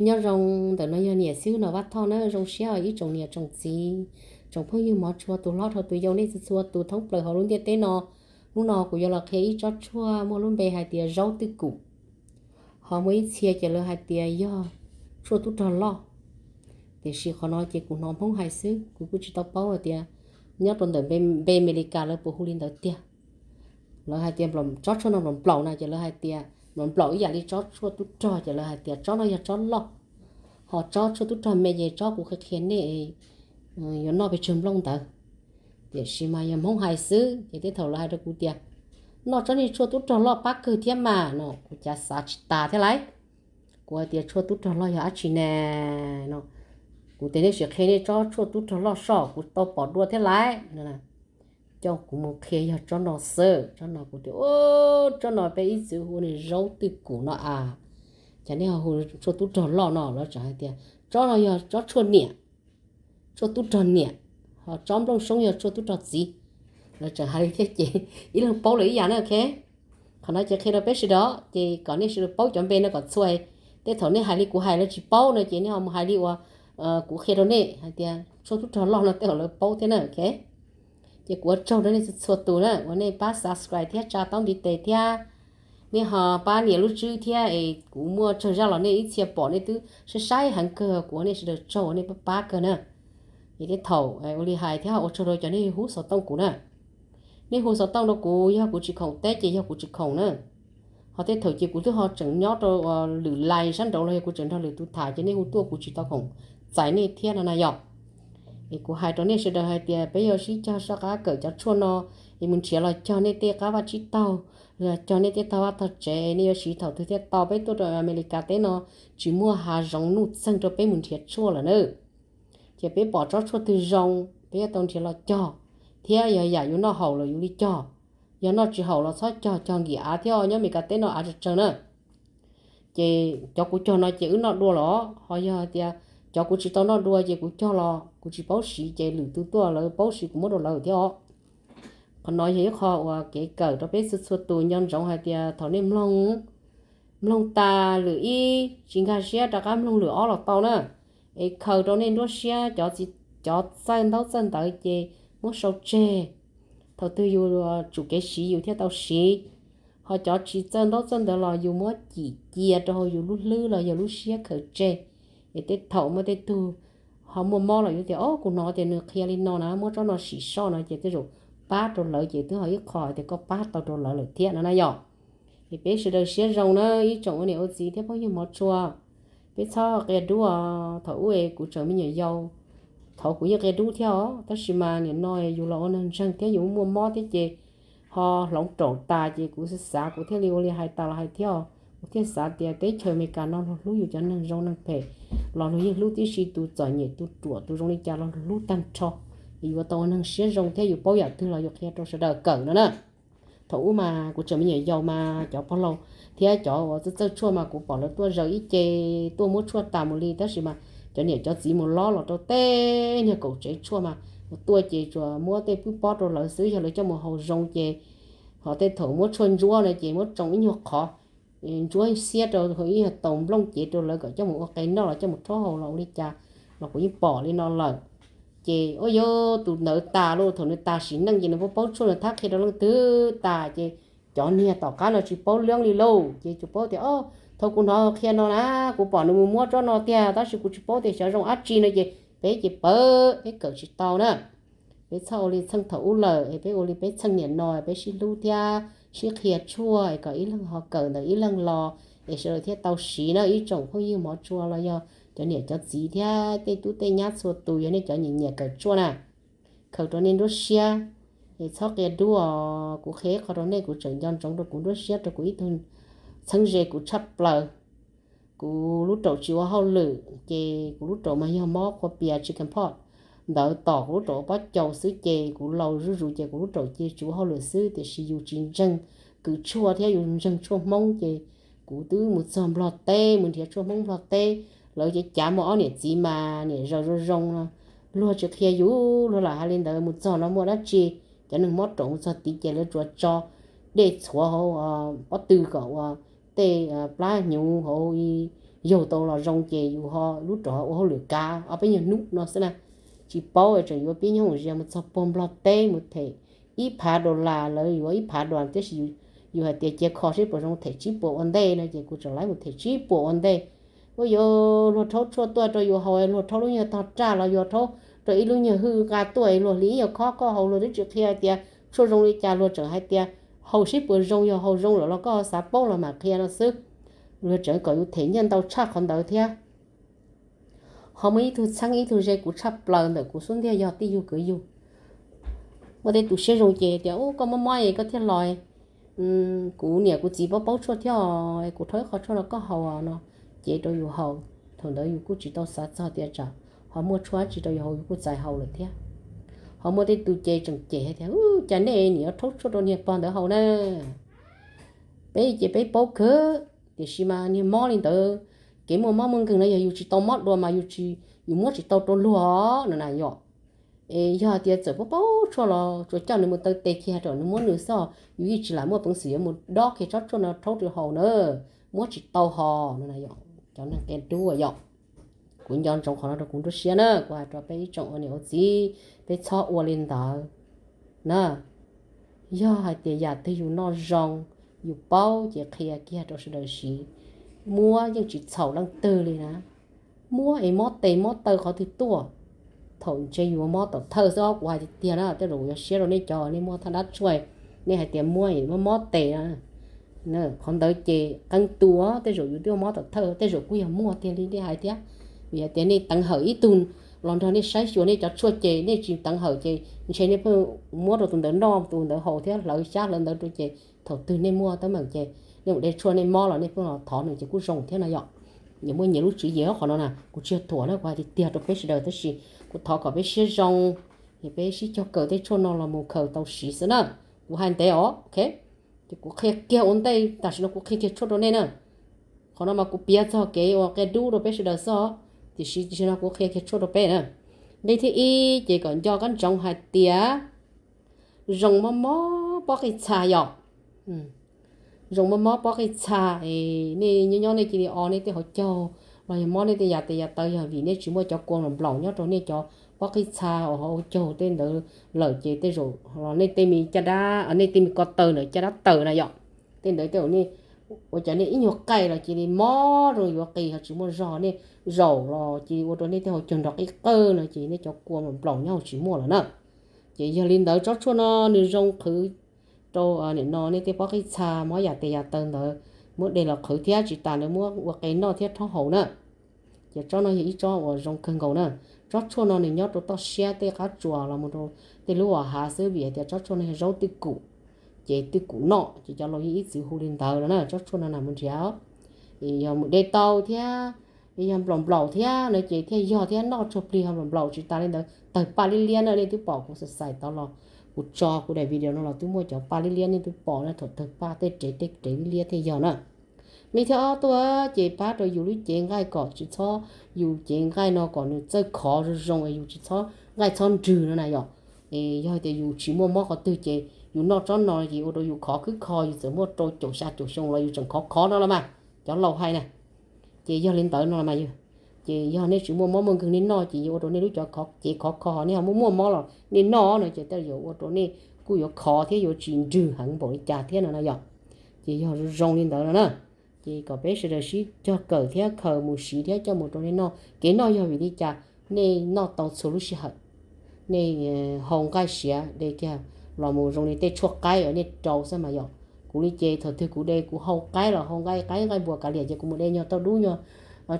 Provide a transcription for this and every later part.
Nyob zoo, ntawm no yog niam xib hwb Nom Vaj Thoj na, zoo siab ib tsoom niam tsoom txiv, tsoom phooj ywg hmov tshua tus hlob dhau tus yau nej txhua txhua tus thoob plaws hauv lub ntiaj teb no. Hnub no kuv yuav los qhia ib tsob tshuaj muaj lub npe hais tias zaub twj kum, ho muaj ib txhia ces lawv hais tias yog tshuaj tub rog loj. Tiam sis qhov no ces kuv hnov Hmoob hais xwb, kuv kuj tsis tau paub hais tias nyob rau ntawm npe Amelikas lawv puas hu li ntawd tiag. Lawv hais tias tsob tshuaj no nplaum nplaum na ces lawv hais tias nplaum nplaum ib yam li tsob tshuaj tub rog ces lawv hais tias tsob no yog tsob loj, ho tsob tshuaj tub rog me ces tsob kuv qhia qhia nej yuav noj pes tsawg nplooj ntawd. Tiam sis mas yog Hmoob hais xwb ces tej thaum lawv hais rau kuv tias noj tsob niag tshuaj tub rog loj pab kawg thiab mas no, kuv cav xav tsis tas thiab lauj. Kuv hais tias tshuaj tub rog loj yog dab tsi ne no, kuv tias nej sim qhia nej tsob tshuaj tub rog loj soj, kuv tau pom dua thiab lauj. Coj kuv mus qhia yog tsob no xwb, tsob no kuv tias tsob no peb ib txwm hu ua zaub twj kum no a, cas nej ho hu tshuaj tub rog loj no? Lawv tseem hais tias tsob no yog tsob tshuaj niam, tshuaj tub rog niam, ho tsob nplooj soob yog tshuaj tub rog txiv. Lawv tseem hais li thiab ces ib leeg paub lawm ib yam na, ok. Qhov no ces qhia rau peb sawv daws ces kom nej sawv daws paub cov npe no kom txhua. Tej thaum nej hais li kuv hais lawv tsis paub no ces nej ho mus hais li uas kuv qhia rau nej hais tias tshuaj tub rog loj no tej zaum lawv paub thiab na, ok. Ces kuv ua tsaug rau nej txhua txhua tus na uas nej pab subscribe thiab tsa taub ntiv tes thiab nej ho pab nias lub tswb thiab es kuv muaj tsawg zaj los nej ib txhia pom nej twb saib saib heev kawg, kuv ua nej sawv daws tsaug uas nej pab pab kawg na. Es tej thaum ua li hais thiab ua tsaug rau cov nej hu xov tooj kuv na. Nej hu xov tooj rau kuv, yog kuv tsis khoom teb ces yog kuv tsis khoom na. Ho tej thaum ces kuv twb ho tseem nyob rau lwm lais sab nraud los yog kuv tseem nrog lwm tus tham ces nej hu tuaj kuv tsis tau khoom txais nej thiab no na yom. Es kuv hais rau nej sawv daws hais tias peb yuav sib cog soj qab kawm cov tshuaj no, es mus nrhiav los cog nej tej qab vaj tsib taug, los cog nej tej tog vaj tog tsev, nej yuav siv thaum twg thiaj tau. Peb tuaj rau Amelikas teb no tsis muaj hav zoov nuj txeeg rau peb mus nrhiav tshuaj lawm na. Ces peb pom tsob tshuaj twg zoo peb yuav tau nrhiav los cog, thiab yog yam yus noj haum los yus li cog, yog noj tsis haum los txhob cog, cog nkim av thiab, nyob Amelikas teb no av tsawg tsawg na. Ces cov kuv cog no ces wb noj dua los, ho yog tias cov kuv tsis tau noj dua ces kuv cog los kuv tsis paub siv ces lwm tus tuaj lawv paub siv kuv muab rau lawv thiab os. Qhov no yog ib qho uas kev kawm rau peb txhua txhua tus nco ntsoov hais tias thaum nej mloog, mloog tas lwm ib tsis nkag siab rov qab mloog lwm ob los tau na. Es khaws rau nej nruab siab, cov txawj ntaub txawj ntawv ces muab sau tseg, thaum twg yus tsum kev siv yus thiaj tau siv. Ho cov tsis txawj ntaub txawj ntawv los yus muab cim cia rau hauv yus lub hlwb los yog lub siab khaws tseg. Es tej thaum muaj tej tug ho muaj mob los yuav tias, o, kuv hnov tias nws qhia li no na, muab tsob no sim soj no ces tej zaum pab rau lawv ces twb ho ib qho hais tias koj pab tau rau lawv lawm thiab no na yom. Es peb sawv daws siab zoo na ib tsoom ua niam ua txiv thiab phooj ywg hmov tshua. Peb txhob qia dub os, thaum ub es kuv tseem me nyuam yaus, thaum kuv yeej qia dub thiab os, tab sis mas nim no yus los ua neeg ntseeg thiab yus muaj mob thiab ces ho hloov raum tas ces kuv xav xav kuv thiaj li ua li hais tas los hais thiab os. Kuv thiaj xav tias teb chaws Amelikas no luag hlub yus cov neeg zoo neeg phem los luag yeej hlub tib si, tus txom nyem tus ruam tus zoo li cas los luag hlub tag nrho. Yus yuav tau ua neeg siab zoo thiab yus paub yam twg los yus qhia rau sawv daws kawm no na. Thaum ub mas kuv tseem me nyuam yaus mas cov pog laus thiab cov uas txawj txawj tshuaj mas kuv pom lawv tuaj zaws ib ce, tuaj muab tshuaj tas mus li, tab sis mas cov niam cov txiv mus lob los rau tej niag kaum tsev tshuaj mas mus tuaj ces tsuas muab tej pwb pob rau lawv xwb, yog lawv coj mus haus zoo ces, ho tej thaum muab tshuaj ntsuab no ces muab tsoo ib nyuag qhov ntsuab xiab rau ib nyuag taus nplooj cev rau lawv kom coj mus ua qe noj los coj mus rhaub haus los ua li cas los kuv yeej pom li no lawm. Ces ua yuav tus ntawd tas lauj, thaum nws tas sim neej ces nws paub paub tshuaj nws thab qhia rau leej twg tas ces cov niag tom qab no tsis paub leeb li lauj, ces tsuas paub tias, o, thaum kuv hnov qhia no na, kuv pom nws mus muab tsob no tiag, tab sis kuv tsis paub tias xyov zoo dab tsi no ces peb ces pawv peb kawm tsis tau na. Peb txhob ua li txheej thaum ub lawm, es peb ua li peb txheej niam no, peb sib hlub thiab sib qhia tshuaj es kom ib leeg ho kawm ntawm ib leeg los, es sawv daws thiaj tau siv na ib tsoom phooj ywg hmov tshua los yog cov niam cov txiv thiab tej tub tej nyab txhua tus, yog nej cov nyiam nyiam kawm tshuaj na, khaws rau nej nruab siab, es txhob qia dub os. Kuv qhia ib qho rau nej, kuv tseem nco ntsoov rau kuv nruab siab rau kuv ib tug txheeb ze kuv tshaj plaws. Kuv lub raum tsis ua hauj lwm ces kuv lub raum mas yog mob qhua pias chicken pox ntawd tom kuv lub raum ua pob caus xwb ces kuv laus zuj zus ces kuv lub raum ces tsis ua hauj lwm xwb, tiam sis yus tsis ntseeg kws tshuaj thiab yus ntseeg tshuaj Hmoob ces kuv twb mus txog Nplog teb mus nrhiav tshuaj Hmoob Nplog teb. Lawv ces cav muaj ob niam txiv mas niam zaws zoo zoo no, luag tsis qhia yus, luag lam hais li ntawd, mus txog no muaj dab tsi, cov neeg mob raum mus txog tid ces lawv tsuas tso dej txhuav hauv pob tw kom ua tej plab hnyuv hauv yaug tau los zoo ces yus ho lub rov ua hauj lwm kav ob peb nyuag hnub no xwb na. Tsis paub tseem yuav pib nyob hoom zias mus txog puag Nplog teb mus them ib phav dollar, lawv yuav ib phav dollar tiam sis yus hais tias cia kho seb puas zoo them tsib puas ua ntej no ces kuv tseem laib mus them tsib puas ua ntej. Ua yuav luag rhaub tshuaj tuaj rau yus haus, luag rhaub lub nyuag tog raj los yus rhaub rau ib lub nyuag hwj nqa tuaj luag hliv ib nyuag khob koj haus luag twb tsis qhia tias tshuaj zoo li cas, luag tseem hais tias haus seb puas zoo, yog haus zoo lawm los koj xav paub los mam qhia no xwb. Luag tseem kom yus them nyiaj ntau tshaj qhov ntawd thiab. Ho muaj ib tug txheeb ib tug ze kuv tshaj plaws ntawm kuv xub ntiag yog tij yug kwv yug. Muaj tej tus siab zoo ces tias, u, koj mob mob es koj thiaj los, kuv niam kuv txiv paub paub tshuaj thiab, kuv rhaub ib qho tshuaj no koj haus no, ces rau yus haus. Thaum ntawd yus kuj tsis tau xav txog tias tsam ho muaj tshuaj dab tsi rau yus haus, yus kuj txais haus lawm thiab. Ho muaj tej tus ces tseem cem hais tias, u, cas nej nim yuav rhaub tshuaj rau niag pog ntawd haus na. Peb ces peb paub kawg, tiam sis mas niag mob li ntawd, kev muaj mob muaj nkeeg no yog yus tsis tau mob dua mas yus tsis, yus muab tsis tau rau luag no na yom. Es yog tias txawm paub paub tshuaj los tsuas coj nws mus taw tes kiag rau nws muab nws xwb, yus yeej tsis lam muaj peev xwm yuav mus dob kiag tsob tshuaj no rhaub rau haus na, muab tsis tau ho no na yom. Cov neeg qia dub yom, kuv nco ntsoov qhov no rau kuv nruab siab na, kuv hais rau peb ib tsoom ua niam ua txiv, peb txhob ua li ntawd na. Yog hais tias yam twg yus noj zoo, yus paub ces qhia kiag rau sawv daws siv. Muab yeej tsis txhaum leej twg li na. Muab es mob tes mob taw qhov twg tuaj. Thaum ntshe yus mob tom thawj xwb os, kuv hais tiag tiag na, tej zaum kuv yuav siab rau nej cov nej muaj thaj dab tshuaj, nej hais tias muab es mob mob tes na. Qhov ntawd ces qee tus tej zaum yus twb mob tom thawj, tej zaum kuj yog muaj tiag li nej hais thiab. Vim hais tias nej teev hawm ib tug los nrog nej saib xyuas nej cov tshuaj ces nej tsis teev hawm ces ntshe nej pheej muab rau tus ntawd noj tus ntawd haus thiab hlawv xyab hlawv ntawv rau ces thaum twg nej muaj teeb meem ces nej mus de tshuaj nej mob los nej pheej los thov nws ces kuj zoo thiab no yom. Nyias muaj nyias lub tswv yim qhov no na, kuv tsis yog thuam na, kuv hais tiag tiag rau peb sawv daws tab sis kuv thov kom peb siab zoo, es peb sib cog kawm tej tshuaj no los mus khaws tau siv xwb na. Kuv hais ntev os, ok. Ces kuv qhia kiag ua ntej, tam sim no kuv qhia kiag tshuaj rau nej na. Qhov no mas kuv piav txog kev uas qia dub rau peb sawv daws xwb os, tiam sis tam sim no kuv qhia kiag tshuaj rau peb na. Nqe thib ib ces kom nco kab ntsoov hais tias zoo mob mob pob qij txha yom. Zoo mob mob pob qij txha, nej nyob nyob nej cia li o nej tej hauv caug los yog mob nej tej yam tes yam taw yog vim nej tsis muaj cov kua nplaum nyob rau nej cov pob qij txha uas hauv caug tej ntawd lawm ces tej zaum los nej tej me caj dab, nej tej me ko taw ntawm caj dab taws na yom. Tej ntawd tej zaum nej ua cas nej ib nyuag qaij los cia li mob zoo yuav qis ho tsis muaj zog, nej zaum los cia li ua rau nej tej hauv caug nrov qij qawj no ces nej cov kua nplaum nyob hauv tsis muaj lawm na. Ces yog li ntawd tsob tshuaj no nws zoo qhwv rau nim no nej tej pob qij txha mob yam tes yam taw ntawd, muab de los qhwv thiab tsis tas ntawd muab ua qe noj thiab rhaub haus na. Ces tsob no yog ib tsob uas zoo kawg nkaus na. Tsob tshuaj no nws nyob rau toj siab tej qab tsuas los mus rau tej lub hav xwb vim hais tias tsob tshuaj no yog zaub twj kum, ces twj kum noj ces cov laus yeej ib txwm hu li ntawd no na. Tsob tshuaj no na mus nrhiav, yog mus de tau thiab, yog nplaum nplaum thiab no ces thiaj yog thiab noj tsuag plig ho nplaum nplaum tsis tas li ntawd tawg paj liab liab na. Nej twb pom kuv xav xais tod los kuv tso kuv daim video no los twb muaj cov paj liab liab nej twb pom na, thaum tawg paj tej rev tej rev liab liab thiaj yog na. Nqe thib ob tuaj ces pab rau yus lub cev nqaij kom tsis txhob, yus cev nqaij no kom nws txawj khov zoo zoo es yus tsis txhob nqaij txhob nrwg no na yom. Es yog tias yus tsis muaj mob qhov twg ces yus noj tsob no ces ua rau yus khov khwb kho, yus txawm muaj rau caum xya caum xyoo los yus tseem khov khov no los mas, cov laus hais na. Ces yog li ntawd no los mas yog, ces yog nej tsis muaj mob muaj nkeeg nej noj ces yuav ua rau nej lub cov cev khov kho, nej ho muaj muaj mob los nej noj no ces tej yuav ua rau nej kuj yuav khov thiab yuav tsis nrwg heev npaum li cas thiab no na yom. Ces yog zoo li ntawd no na. Ces kom peb sawv daws sib cog kawm thiab khaws mus siv thiab coj mus rau nej noj. Kev noj yog vim li cas nej noj tau txhua lub sij hawm, nej hau nqaij siav de kiag los mus zoo li tej tshuaj qaib uas nej rau xwb mas yom. Kuv li ces thaum twg kuv de kuv hau qaib los hau nqaij qaib nqaij npua kav liam ces kuv mus de nyuag tau dub nyuag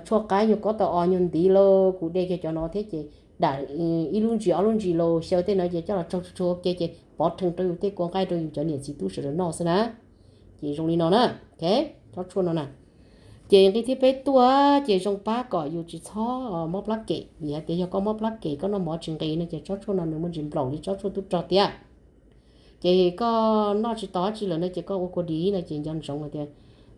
tshuaj qaib nyuag kob tau os nyuag ntiv lauj, kuv de kiag cov no thiab ces dam ib lub ntsis ob lub ntsis los xyaw tej no ces coj los tsaug tsuag tsuag ua ke ces pov rhees rau yus tej kua nqaij rau yus cov niam txiv tub sawv daws noj xwb na. Ces zoo li no na, tsob tshuaj no na. Ces nqe thib peb tuaj ces zoo pab kom yus tsis txhob mob plab kem, vim hais tias yog koj mob plab kem koj noj mov tsis nqis no ces tsob tshuaj no nws muaj ntsis nplaum li tsob tshuaj tub rog tiag. Ces koj noj tsis tau dab tsi lawm no ces koj ua kua dis no ces nco ntsoov hais tias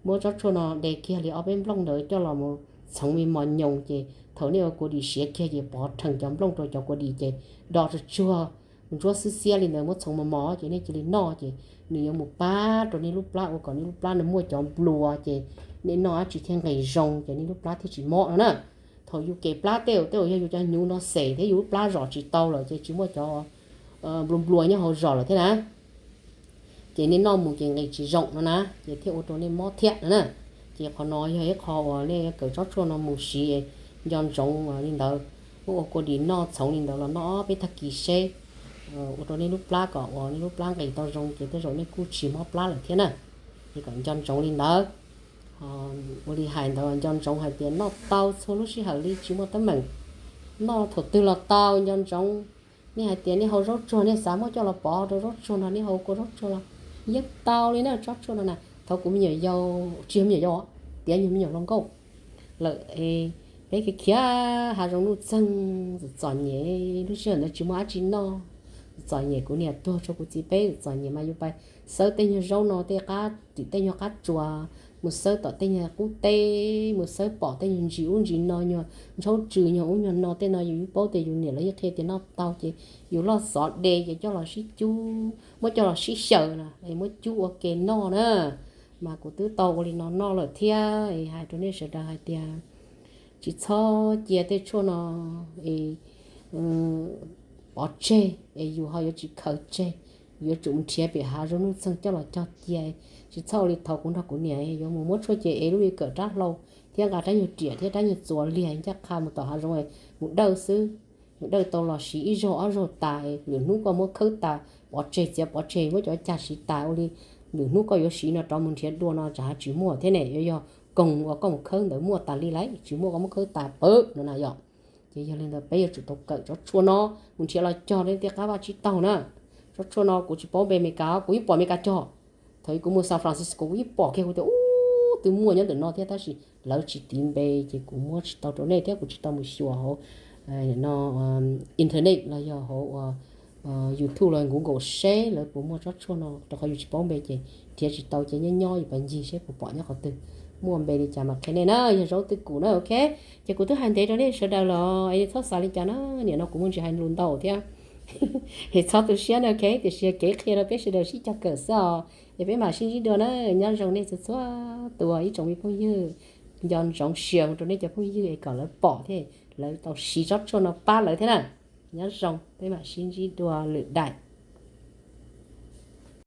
muab tsob tshuaj no de kiag li ob peb nplooj ntawd coj los mus txhoov me mos nyoos ces thaum nej ua kua dis siav kiag ces pov rhees cov nplooj rau cov kua dis ces do tsuag tsuag ntsuab xwb xiab li ntawd muab txhoov mos mos ces nej cia li noj ces nws yuav mus pab rau nej lub plab ua kom nej lub plab nws muaj cov nplua ces nej noj dab tsi thiaj nqis zoo ces nej lub plab thiaj tsis mob no na. Thaum yus kev plab tej tej uas yog yus cov hnyuv no xes thiab yus lub plab zom tsis tau lawm ces tsis muaj cov nplua nplua nyob hauv zos lawm thiab na. Ces nej noj mus ces nqis tsis zoo no na, ces thiaj ua rau nej mob thiab no na. Ces qhov no yog ib qho uas nej kawm tsob tshuaj no mus siv nco ntsoov li ntawd. Muab ua kua dis noj txhoov li ntawd los noj ob peb tag kis seb, ua rau nej lub plab kom uas nej lub plab nqis tau zoo ces tej zaum nej kuj tsis mob plab lawm thiab na. Ces kom nco ntsoov li ntawd. Ua li hais ntawd nco ntsoov hais tias noj tau txhua lub sij hawm li tsis muaj teeb meem, noj thaum twg los tau nco ntsoov. Nej hais tias nej hau zaub tsuag nej xav muab coj los pov rau zaub tsuag no nej hau kua zaub tsuag los yeej tau li na tsob tshuaj no na. Thaum kuv me nyuam yaus, tsis yog me nyuam yaus, tiav nyuag me nyuam hluas nkauj lawm, peb khiav khiav hav zoov nuj txeeg txom nyem, lub sij hawm ntawd tsis muaj dab tsi noj, txom nyem kuv niam tuag tso kuv txiv peb txom nyem mas yus pais xawb tej nyuag zaub no tej qab tim tej nyuag qab tsuas, mus xawb tom tej nyuag qub teb, mus xawb pom tej nyuag ntsis ub ntsis no nyuag ntshaub tsw nyuag ub nyuag no tej no yus yeej paub tias yus niam lawv yeej qhia tias noj tau ces yus loj xov de ces coj los sib cub, muab coj los sib xyaw na es muab cub ua ke noj na. Mas kuv twb tau ua li no noj lawm thiab es hais rau nej sawv daws hais tias tsis txhob cia tej tshuaj no es pov tseg es yus ho yuav tsis khaws tseg, yuav tsum nrhiav pem hav zoov nuj txeeg coj los cog cia. Tsis txhob ua li thaum kuv nrog kuv niam yuav mus muab tshuaj ces es lub li kawm rab hlau thiab nqa rab nyuag riam thiab rab nyuag txuas liag ncaj qha mus tom hav zoov mus dawj xwb. Mus dawj tau los siv ib zaug ob zaug tas, lwm hnub koj muab khawb tas pov tseg txiav pov tseg muab cov cag siv tas ua li lwm hnub koj yuav siv no rov mus nrhiav dua no tsam tsis muaj thiab ne. Yuav yog koog uas koj mus khawb ntawd muaj tas li lauj, tsis muaj koj muab khawb tas pawg no na yom. Ces yog li ntawd peb yuav tsum tau kawm tsob tshuaj no mus nrhiav los cog li tej qab vaj tsib taug na. Tsob tshuaj no kuv tsis paub npe Amelikas, kuv yeej pom Amelikas cog. Thaum kuv mus San Francisco kuv yeej pom kiag kuv tias ub, twb muaj nyob ntawm no thiab tab sis lawv tsis tiv npe ces kuv muab tsis tau rau nej thiab kuv tsis tau mus xyuas hauv no internet los yog hauv YouTube los Google seb lawv puas muaj tsob tshuaj no rau qhov yus tsis paub npe ces nrhiav tsis tau ces nyob nyob yus pas ncig seb puas pom nyob qhov twg, muaj npe li cas mas qhia nej na, yog zaub twj kum na, ok. Ces kuv twb hais ntev rau nej sawv daws los es nej txhob xav li cas na, nim no kuv muaj ntsis hais lus ntau thiab. Es txhob tu siab na, ok, tiam sis kev qhia rau peb sawv daws sib cog kawm xwb os. Es peb mam sib ntsib dua na, nyob zoo nej txhua txhua tus ib tsoom me phooj ywg. Nco ntsoov share mus rau nej cov phooj ywg es kom lawv pom thiab lawv tau siv tsob tshuaj no pab lawv thiab na. Nyob zoo, peb mam sib ntsib dua lwm daim.